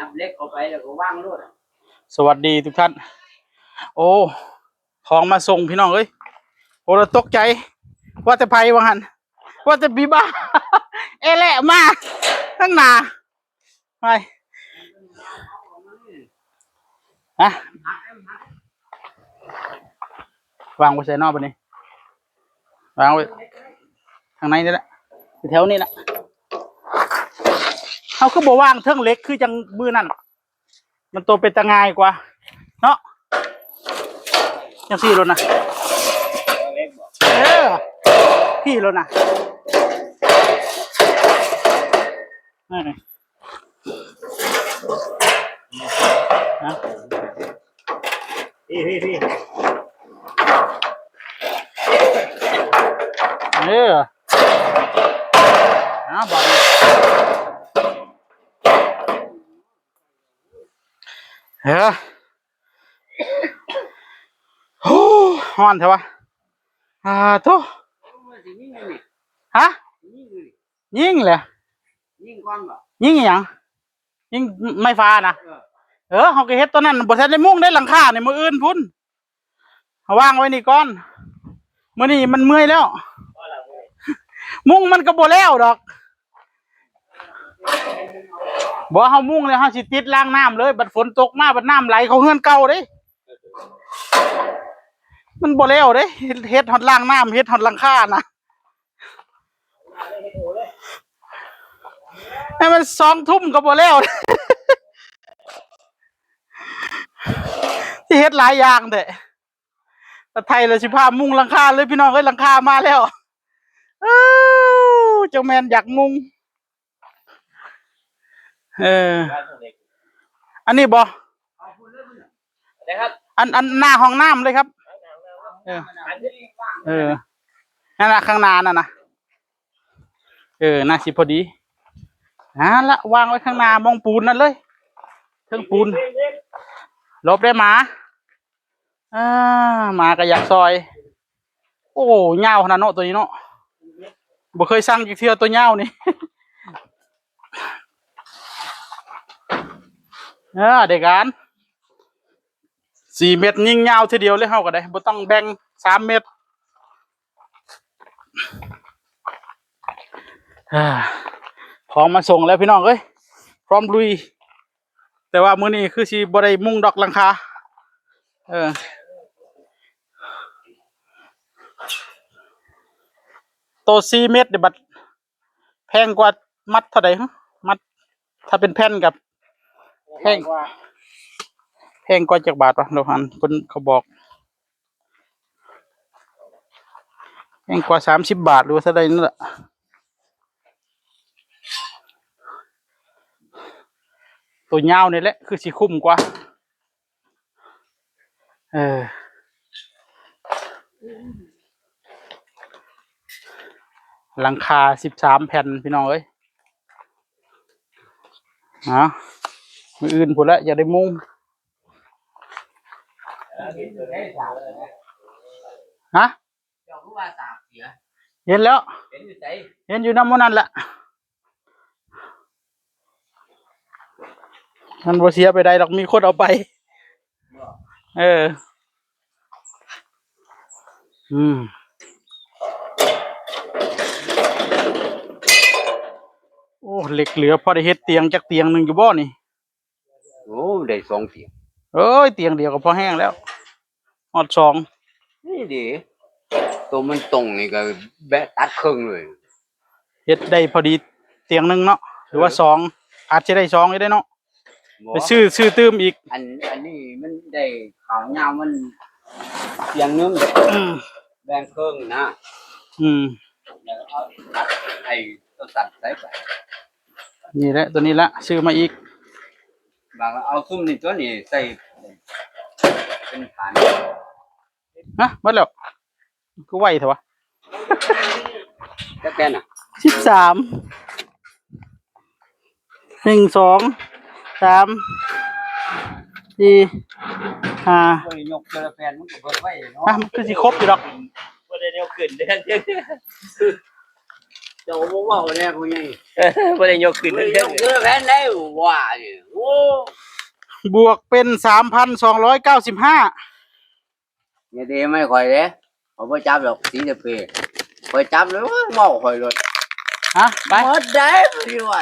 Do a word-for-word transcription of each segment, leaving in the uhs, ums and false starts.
ยับเหล็กเข้าไปแล้วก็วางโลด สวัสดีทุกท่าน โอ้ ของมาส่งพี่น้องเอ้ย โอ้ เราตกใจ ว่าแต่ไผว่าหั่น ว่าแต่พี่บ้า เอแหละมา ทั้งหนา ไป ฮะ วางไว้ใส่นอกบัดนี้ วางไว้ ข้างในนี่แหละ แถวนี้แหละ เขาคือบ่วางเทิงเหล็กคือจังมื้อนั่น มันตัวเป็นตาง่ายกว่า เนาะ จังซี่โลดนะ เออ พี่โลดนะ นั่นน่ะ นะ พี่ พี่ พี่ เออ เอาบัดนี้ เฮ้อ โอ้ ฮ้อนแท้วะ อ่า โธ่ ฮะ ยิงแหละ ยิงก่อนบ่ ยิงอีหยัง ยิงไม้ฟ้านะ เออ เออ เขาก็เฮ็ดตอนนั้น บ่ทันได้มุงได้หลังคานี่ มื้ออื่นพุ้น เอาวางไว้นี่ก่อน มื้อนี้มันเมื่อยแล้ว มุงมันก็บ่แล้วดอก บ่ เฮามุงแล้ว เฮาสิติดรางน้ำเลย บัดฝนตกมา บัดน้ำไหลเข้าเฮือนเก่าเด้ มันบ่แล้วเด้ เฮ็ด เฮ็ดฮอดรางน้ำ เฮ็ดฮอดหลังคานะ ให้มันสองทุ่มก็บ่แล้ว สิเฮ็ดหลายอย่างแท้ ตาไทยเลยสิพามุงหลังคาเลยพี่น้องเอ้ย หลังคามาแล้ว อ้าว เจ้าแมนอยากมุง เออ อันนี้บ่ นะครับ อัน อันหน้าห้องน้ำเลยครับ เออ เออ นั่นน่ะ ข้างหน้านั่นน่ะ เออ น่าสิพอดี อ่า ละ วางไว้ข้างหน้ามองปูนนั่นเลย เทิงปูน หลบได้หมา อ่า หมาก็อยากซอย โอ้ ยาวขนาดเนาะตัวนี้เนาะ บ่เคยสั่งจักเทื่อตัวยาวนี่ เออ ได้การ สี่เมตร ยิงยาวทีเดียวเลย เฮาก็ได้ บ่ต้องแบ่ง สามเมตร อ่า ของมาส่งแล้วพี่น้องเอ้ย พร้อมลุย แต่ว่ามื้อนี้คือสิบ่ได้มุงดอกหลังคา เออ โตสี่เมตรนี่บัดแพงกว่ามัดเท่าใดฮะ มัด ถ้าเป็นแผ่นกับแพง แพงกว่าจักบาทวะ เดี๋ยวหันเพิ่นเขาบอก แพงกว่าสามสิบบาทหรือว่าเท่าใดนั่นแหละ ตัวยาวนี่แหละ คือสิคุ้มกว่า เออ หลังคาสิบสามแผ่นพี่น้องเอ้ย เอา มื้ออื่นพุ้นละ อยากได้มุง ฮะ เจ้าคือว่าสากเสีย เห็นแล้ว เห็นอยู่ไส เห็นอยู่นำหมู่นั่นแหละ มันบ่เสียไปใดดอก มีคนเอาไป เออ อืม โอ้ เหล็กเหลือพอได้เฮ็ดเตียงจักเตียงหนึ่งอยู่บ่นี่ โอ้ ได้สองเตียง เอ้ย เตียงเดียวก็พอแห้งแล้ว ฮอดสอง นี่ดี ตัวมันตรงนี่ก็แบะตัดครึ่งเลย เฮ็ดได้พอดีเตียงหนึ่งเนาะ หรือว่า เออ สอง อาจจะได้สองอยู่ได้เนาะ บ่ ไปซื้อ ซื้อตื่มอีก อัน อันนี้มันได้ขายาวมันเตียงหนึ่ง อืม แบ่งครึ่งนะ อืม แล้วเอาตัดไอ้ตัวตัดใส่ไป นี่แหละ ตัวนี้ละ ซื้อมาอีก บางเอาซุ่มนี่ตัวนี้ใส่เป็นฐาน ฮะ หมดแล้ว คือไวแท้วะ จักแผ่นน่ะ สิบสาม หนึ่ง สอง สาม สี่ ห้า บ่ได้ยกเทื่อละแผ่นมันก็เบิดไวเนาะ อ่ะ มันคือสิครบอยู่ดอก บ่ได้แนวขึ้นเด้อ เจ้าบ่เว้าแน่พ่อใหญ่ บ่ได้ยกขึ้น บ่ได้ เทิง ยกขึ้นแผ่นได้ ว่านี่ โอ้ บวกเป็น สามพันสองร้อยเก้าสิบห้า อย่าเด้ไม่ค่อยเด้ เขาบ่จับดอกสีสเปรย์ ข่อยจับเลย โอ้ย เว้าข่อยโลด ฮะ ไป หมดได้ บ่ได้ไหว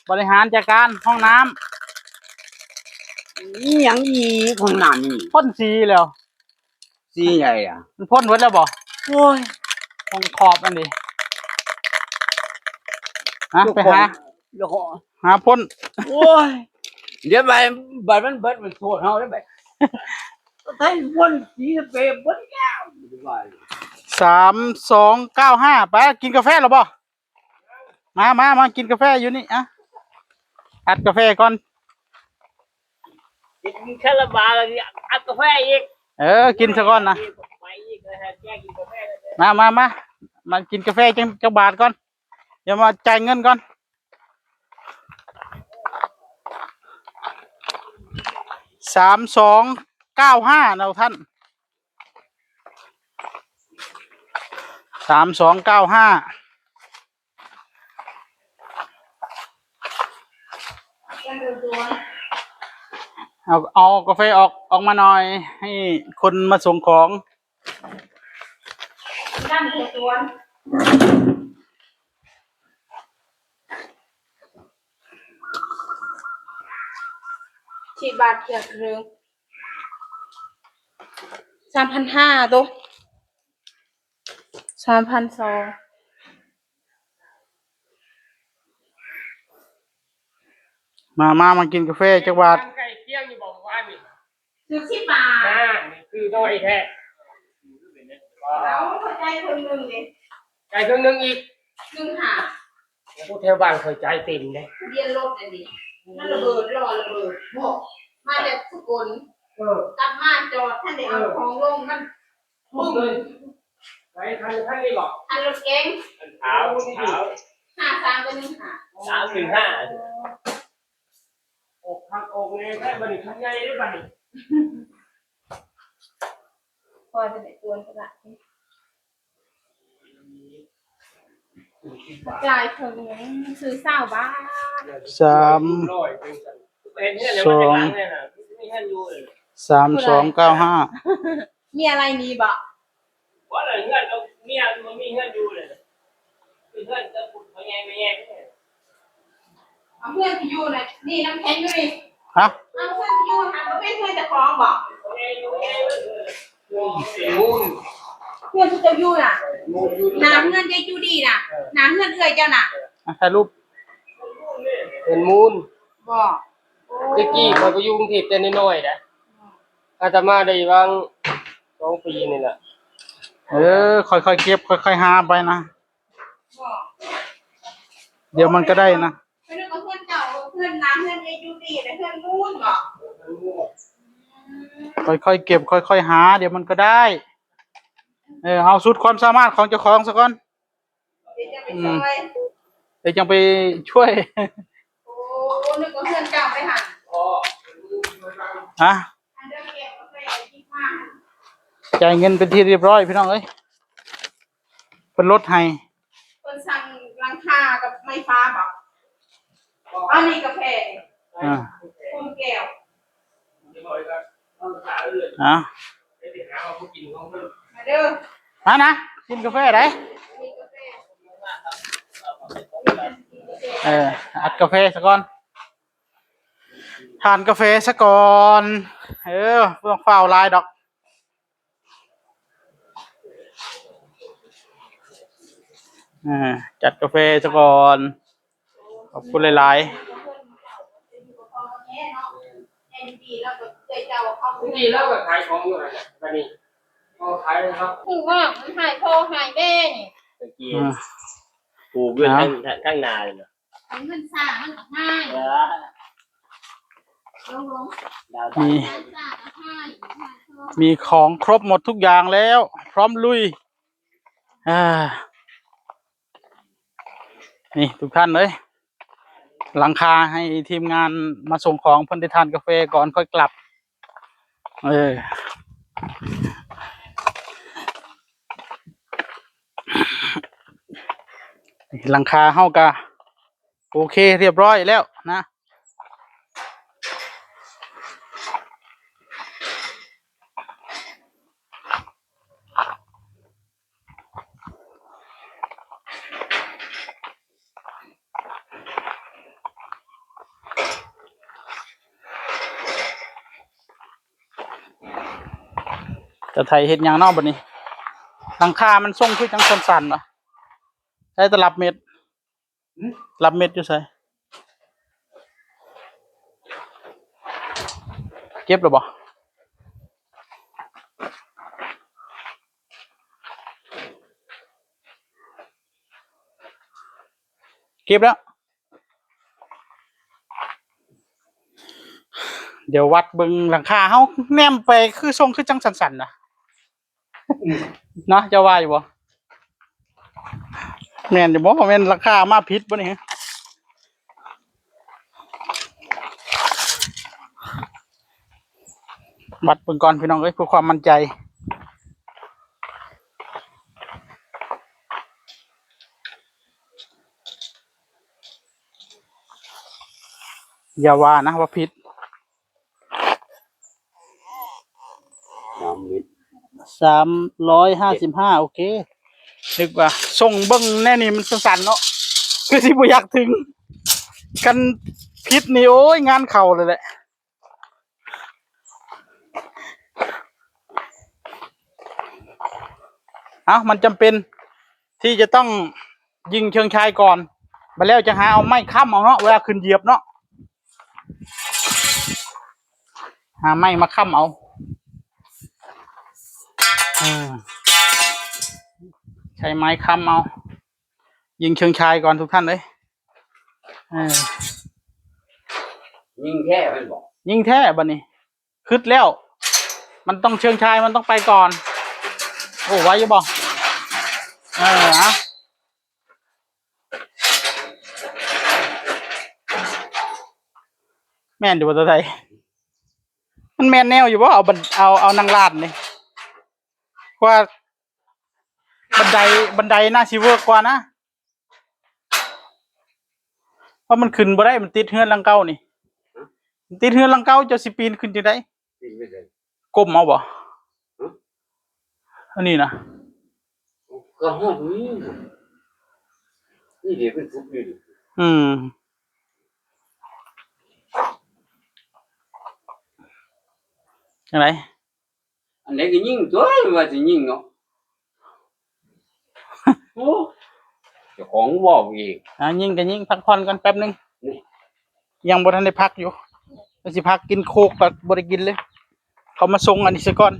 บริหารจัดการห้องน้ำ อีหยังอีก ห้องน้ำนี่ พ่นสีแล้ว สีใหญ่อ่ะ มันพ่นหมดแล้วบ่ โอ้ย ห้องขอบอันนี้ ฮะ ไปหา แล้วก็ หาพ่น โอ้ย เดี๋ยวไป บัดมันเบิด มันโทษเฮาได้ไป ไทยพ่นสีสเปรย์เบิดแล้ว สามสองเก้าห้า ไปกินกาแฟแล้วบ่ มามามากินกาแฟอยู่นี่ อ่ะ อัดกาแฟก่อน กินคาราบาวแล้วนี่อัดกาแฟอีก เออ กินซะก่อนนะ ไปอีกนะฮะ แก้กินกาแฟเลย มามามา มากินกาแฟจัง จังบาทก่อน เดี๋ยวมาจ่ายเงินก่อน สามสองเก้าห้า นะท่าน สามสองเก้าห้า เอา เอากาแฟออก ออกมาหน่อย ให้คนมาส่งของ สิบบาทเกือบครึ่ง สามพันห้า โต สามพันสอง มามามากินกาแฟจักบาท ไก่เคี่ยงอยู่บอกว่านี่ ซื้อสิบบาท อ่า นี่คือน้อยแท้ เอาหัวใจคนหนึ่งเลย ไก่เครื่องนึ่งอีก หนึ่งห้า พวกแถวบ้านข่อยจ่ายเต็มเด้ ทะเบียนรถอันนี้ มันระเบิด รอระเบิด บอก มาจากสกล เออ กลับมาจอด ท่านได้เอาของลง มัน ทุบเลย ไปคัน คันนี้บอก อันรถเก๋ง ขาว ขาว ห้าสามกับหนึ่งห้า สามหนึ่งห้า อกคักอกแน่แท้บัดนี้ คันใหญ่เด้บัดนี้ พอจะได้ตัวสละ จ่ายเพิ่งซื้อซาวบาท สาม ร้อยเป็นสัน เห็นเฮือนแล้วมันเป็นหลังเลยน่ะ มีเฮือนอยู่เลย สามสองเก้าห้า มีอะไรนี้บ่ ว่าอะไรเฮือนก็เมียมันมีเฮือนอยู่เลย คือเฮือนจะขุดเขาแย่ไม่แย่ เอาเพื่อนที่อยู่น่ะ นี่น้ำแข็งอยู่นี่ ฮะ เอาเพื่อนที่อยู่หันมาเป็นเพื่อนเจ้าของบ่ เขาแย่อยู่แย่เลย เพื่อนที่เจ้าอยู่น่ะ หนาเพื่อนยายจูดีน่ะ หนาเพื่อนเอื้อยเจ้าน่ะ อ่ะ ถ่ายรูป เป็นมูล บ่ ตะกี้ข้อยก็อยู่กรุงเทพฯแต่น้อยๆนะ อาตมาได้วางสองปีนี่แหละ เออ ค่อยๆเก็บ ค่อยๆหาไปนะ บ่ เดี๋ยวมันก็ได้นะ เพิ่นก็เพื่อนเจ้า เพื่อนหนาเพื่อนยายจูดีน่ะ เพื่อนมูลบ่ ค่อยๆเก็บ ค่อยๆหา เดี๋ยวมันก็ได้ เออ เอาสุดความสามารถของเจ้าของซะก่อน เดี๋ยวจะไปช่วย เดี๋ยวจังไปช่วย โอ้ นึกว่าเพื่อนเจ้าไปหัน ฮะ อันเดิมเก็บกาแฟหยิบมา จ่ายเงินเป็นที่เรียบร้อยพี่น้องเอ้ย เพิ่นลดให้ เพิ่นสั่งหลังคากับไม้ฟ้าบ่ อันนี้กาแฟ อ่า คุณแก้ว อ่ะ มาเด้อ มานะ กินกาแฟได้ มีกาแฟ เออ อัดกาแฟซะก่อน ทานกาแฟซะก่อน เออบ่ต้องฟ้าวหลายดอก อ่า จัดกาแฟซะก่อน ขอบคุณหลายๆ บางทีเราก็ขายของอยู่หั่นน่ะ บัดนี้ พอขายนะครับ คือว่ามันหายพ่อหายแม่นี่ ตะกี้ อ่า ปลูกเงิน อ่า ข้าง ข้างนาเลยเนาะ เงินสร้างมันก็หาย เออ ลงลง ดาว มี สร้างก็หายหายพ่อ มีของครบหมดทุกอย่างแล้ว พร้อมลุย อ่า นี่ทุกท่านเอ้ย หลังคาให้ทีมงานมาส่งของ เพิ่นได้ทานกาแฟก่อนค่อยกลับ เออ หลังคาเฮาก็โอเคเรียบร้อยแล้วนะ จะไถเฮ็ดหยังเนาะบัดนี้ หลังคามันทรงคือจังสั่นๆวะ ใช้ตลับเม็ด หืม ตลับเม็ดอยู่ไส เก็บแล้วบ่ เก็บแล้ว เดี๋ยววัดเบิ่งหลังคาเฮา แนมไปคือทรงคือจังสั่นๆนะ อืม เนาะ เจ้าว่าอยู่บ่ แม่นอยู่บ่ แม่นหลังคามาผิดบ่นี่ วัดเบิ่งก่อนพี่น้องเอ้ย เพื่อความมั่นใจ อย่าว่านะว่าผิด สามเมตร สามร้อยห้าสิบห้า โอเค นึกว่าส่งเบิ่งแน่นี่มันสั่นๆเนาะ คือสิบ่อยากถึง กันผิดนี่ โอ้ย งานเข้าเลยแหละ เอ้า มันจำเป็นที่จะต้องยิงเชิงชายก่อน บัดแล้วจะหาเอาไม้ค้ำเอาเนาะ เวลาขึ้นเหยียบเนาะ หาไม้มาค้ำเอา เออ ใช้ไม้ค้ำเอา ยิงเชิงชายก่อนทุกท่านเอ้ย เออ ยิงแท้แม่นบ่ ยิงแท้บัดนี้ คิดแล้ว มันต้องเชิงชาย มันต้องไปก่อน โอ้ ไหวอยู่บ่ เออ อะ แม่นอยู่บ่ตัวใด มันแม่นแนวอยู่บ่ เอาบัน- เอา- เอานางลาดนี่ ว่าบันได- บันไดน่าสิเวิร์กกว่านะ เพราะมันขึ้นบ่ได้ มันติดเฮือนหลังเก่านี่ มันติดเฮือนหลังเก่า เจ้าสิปีนขึ้นจั่งใด ปีนไปไส ก้มเอาบ่ ฮะ อันนี้นะ ก็ฮอดนี่ นี่เดี๋ยวเป็นทุบนี่ดิ อืม จั่งใด อันใดก็ยิงตัว ว่าสิยิงเนาะ โอ้ เจ้าของเว้าอีก อ่า ยิงก็ยิง พักผ่อนก่อนแป๊บหนึ่ง นี่ ยังบ่ทันได้พักอยู่ ก็สิพักกินโคกก็บ่ได้กินเลย เขามาส่งอันนี้ซะก่อน